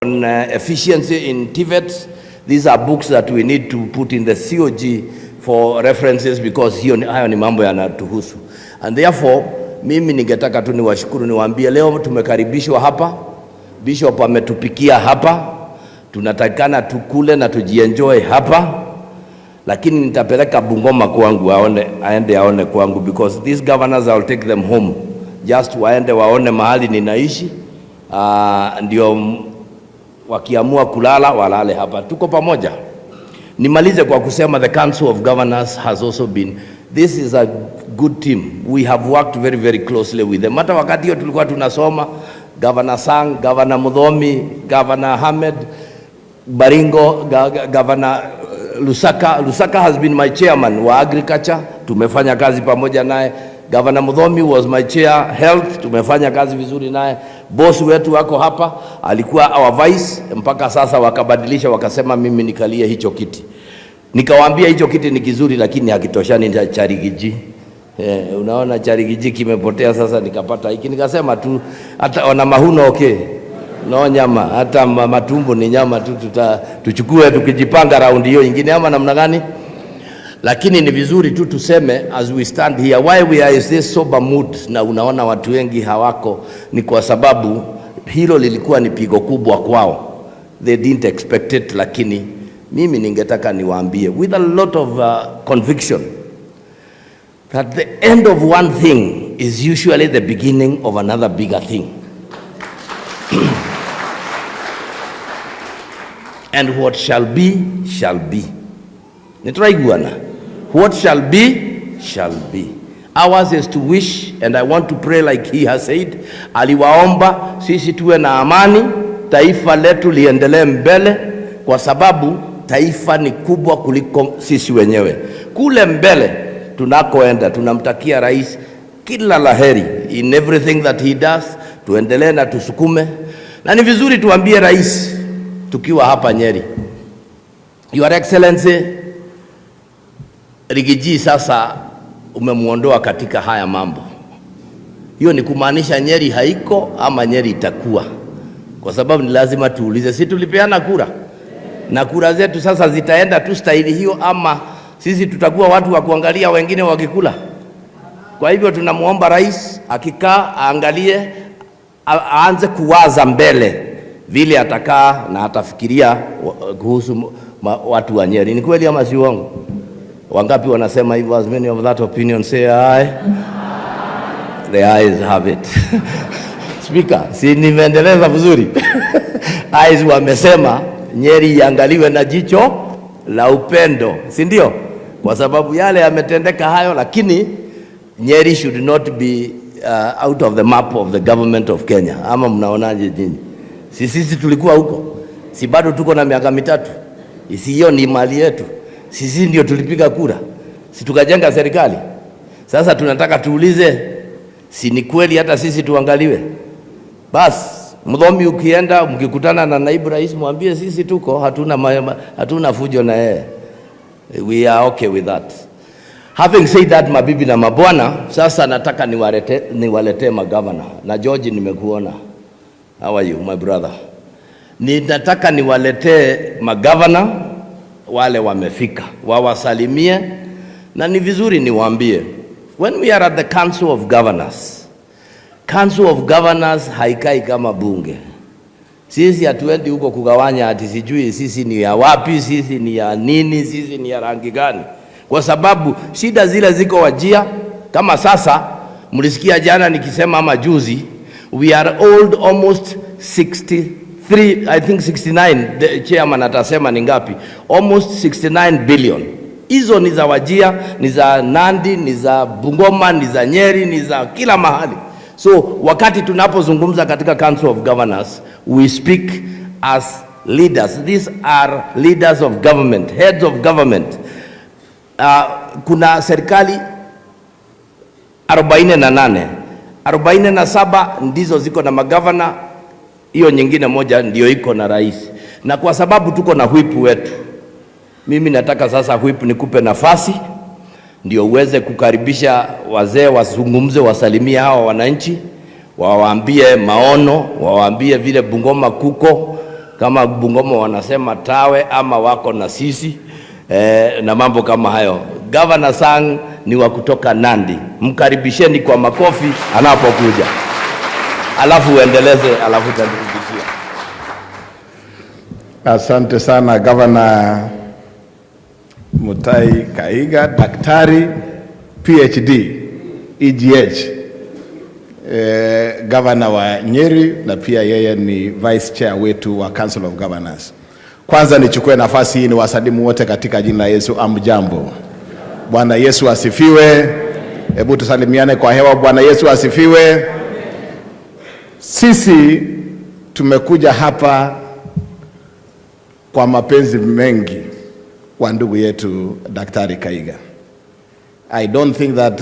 on efficiency in TVET. These are books that we need to put in the COG for references because hiyo hayo ni mambo yanatuhusu. And therefore mimi ningetaka tu niwashukuru, niwaambie leo tumekaribishwa hapa, Bishop ametupikia hapa, tunatakikana tukule na tujienjoy hapa, lakini nitapeleka Bungoma kwangu aone, aende aone kwangu because these governors, I will take them home just waende waone mahali ninaishi. Ndio wakiamua kulala walale hapa, tuko pamoja. Nimalize kwa kusema the Council of Governors has also been, this is a good team. We have worked very, very closely with them. Hata wakati hiyo tulikuwa tunasoma, Governor Sang, Governor Muthomi, Governor Ahmed Baringo, Governor Lusaka. Lusaka has been my chairman wa agriculture, tumefanya kazi pamoja naye. Governor Muthomi was my chair health, tumefanya kazi vizuri naye. Boss wetu wako hapa, alikuwa our vice mpaka sasa wakabadilisha, wakasema mimi nikalie hicho kiti. Nikawaambia hicho kiti ni kizuri, lakini hakitoshani na cha Riggy G. Eh, unaona cha Riggy G kimepotea sasa, nikapata hiki, nikasema tu hata ona mahuno, okay, no nyama, hata matumbo ni nyama tu, tuchukue tukijipanga raundi hiyo ingine ama namna gani? Lakini ni vizuri tu tuseme as we stand here, why we are in this sober mood, na unaona watu wengi hawako, ni kwa sababu hilo lilikuwa ni pigo kubwa kwao, they didn't expect it. Lakini mimi ningetaka niwaambie with a lot of conviction that the end of one thing is usually the beginning of another bigger thing. And what shall be shall be. Nituraiguana. What shall be shall be. Ours is to wish, and I want to pray like he has said. Aliwaomba sisi tuwe na amani, taifa letu liendelee mbele, kwa sababu taifa ni kubwa kuliko sisi wenyewe. Kule mbele tunakoenda, tunamtakia rais kila laheri in everything that he does. Tuendelee na tusukume, na ni vizuri tuambie rais tukiwa hapa Nyeri, Your Excellency, Riggy G sasa umemuondoa katika haya mambo. Hiyo ni kumaanisha Nyeri haiko ama Nyeri itakuwa, kwa sababu ni lazima tuulize, si tulipeana kura na kura zetu sasa zitaenda tu staili hiyo, ama sisi tutakuwa watu wa kuangalia wengine wakikula? Kwa hivyo tunamuomba rais akikaa aangalie, aanze kuwaza mbele vile atakaa na atafikiria kuhusu watu wa Nyeri. Ni kweli ama si uongo? Wangapi wanasema hivyo? As many of that opinion say aye. The ayes have it. Speaker, si nimeendeleza vizuri? Ayes wamesema Nyeri iangaliwe na jicho la upendo, si ndio? Kwa sababu yale yametendeka hayo, lakini Nyeri should not be out of the map of the government of Kenya. Ama mnaonaje nyinyi? Si sisi tulikuwa huko, si bado tuko na miaka 3? Si hiyo ni mali yetu? Sisi ndio tulipiga kura, si tukajenga serikali? Sasa tunataka tuulize, si ni kweli hata sisi tuangaliwe? Bas, Muthomi ukienda mkikutana na naibu rais mwambie sisi tuko, hatuna fujo na yeye. We are okay with that. Having said that, mabibi na mabwana, sasa nataka niwaletee magavana. Na George nimekuona. How are you, my brother? Ninataka niwaletee magavana wale wamefika, wawasalimie, na ni vizuri niwaambie, when we are at the Council of Governors, Council of Governors haikai kama bunge. Sisi hatuendi huko kugawanya ati sijui sisi ni ya wapi, sisi ni ya nini, sisi ni ya rangi gani, kwa sababu shida zile ziko Wajir. Kama sasa mlisikia jana nikisema ama juzi, we are old almost 63, I think 69, the chairman atasema ni ngapi, almost 69 billion. Hizo ni za Wajir, ni za Nandi, ni za Bungoma, ni za Nyeri, ni za kila mahali. So wakati tunapozungumza katika Council of Governors, we speak as leaders. These are leaders of government, heads of government. Kuna serikali 48, 47 ndizo ziko na magavana, hiyo nyingine moja ndio iko na rais. Na kwa sababu tuko na whip wetu, mimi nataka sasa whip nikupe nafasi ndio uweze kukaribisha wazee wazungumze, wasalimie hawa wananchi, wawaambie maono, wawaambie vile Bungoma kuko. Kama Bungoma wanasema tawe ama wako na sisi na mambo kama hayo. Governor Sang ni wa kutoka Nandi, mkaribisheni kwa makofi anapokuja, alafu uendeleze, alafu utanirudishia. Asante sana Governor Mutahi Kahiga, Daktari PhD EGH, Governor wa Nyeri na pia yeye ni Vice Chair wetu wa Council of Governors. Kwanza nichukue nafasi hii ni wasalimu wote katika jina la Yesu. Hamjambo. Bwana Yesu asifiwe. Hebu tusalimiane kwa hewa. Bwana Yesu asifiwe. Sisi tumekuja hapa kwa mapenzi mengi kwa ndugu yetu Daktari Kahiga. I don't think that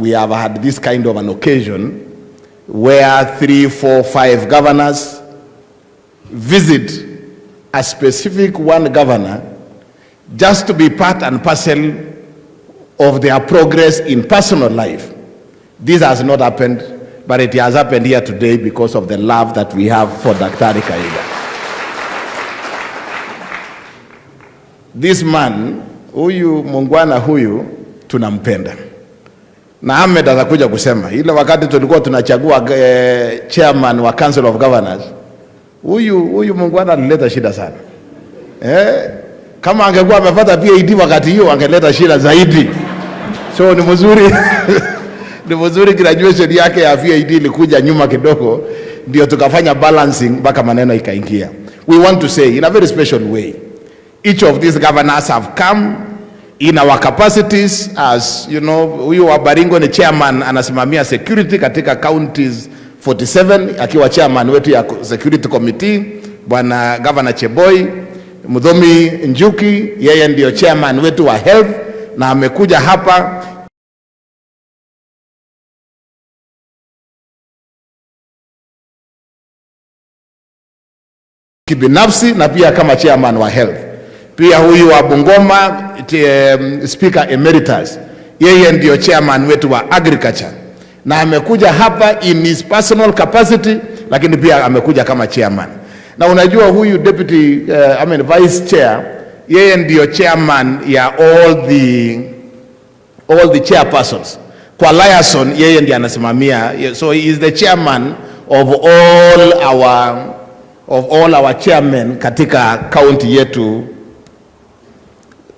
we have had this kind of an occasion where three, four, five governors visit a specific one governor just to be part and parcel of their progress in personal life. This has not happened, but it has happened here today because of the love that we have for Daktari Kahiga. This man, huyu muungwana huyu tunampenda. Na Ahmed atakuja kusema ile wakati tulikuwa tunachagua chairman wa Council of Governors, huyu muungwana alileta shida sana. Kama angekuwa amepata PhD wakati hiyo angeleta shida zaidi. So ni mzuri ni mzuri graduation yake ya PhD ilikuja nyuma kidogo, ndio tukafanya balancing mpaka maneno ikaingia. We want to say in a very special way, each of these governors have come in our capacities as you know, huyu wa Baringo ni chairman anasimamia security katika counties 47 akiwa chairman wetu ya security committee, Bwana Governor Cheboi. Muthomi Njuki yeye ndio chairman wetu wa health na amekuja hapa kibinafsi na pia kama chairman wa health. Pia huyu wa Bungoma Speaker Emeritus, yeye ndio chairman wetu wa agriculture na amekuja hapa in his personal capacity, lakini pia amekuja kama chairman. Na unajua huyu deputy, I mean vice chair, yeye ndio chairman ya all the chairpersons. Kwa liaison yeye ndiye anasimamia, so he is the chairman of all our chairmen katika county yetu,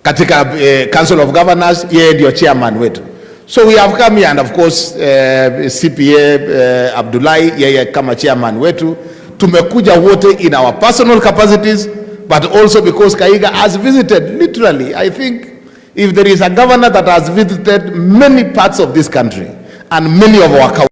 katika Council of Governors, yeye ndio chairman wetu. So we have come here and of course CPA Abdullahi yeye kama chairman wetu, tumekuja wote in our personal capacities but also because Kahiga has visited literally, I think if there is a governor that has visited many parts of this country and many of our counties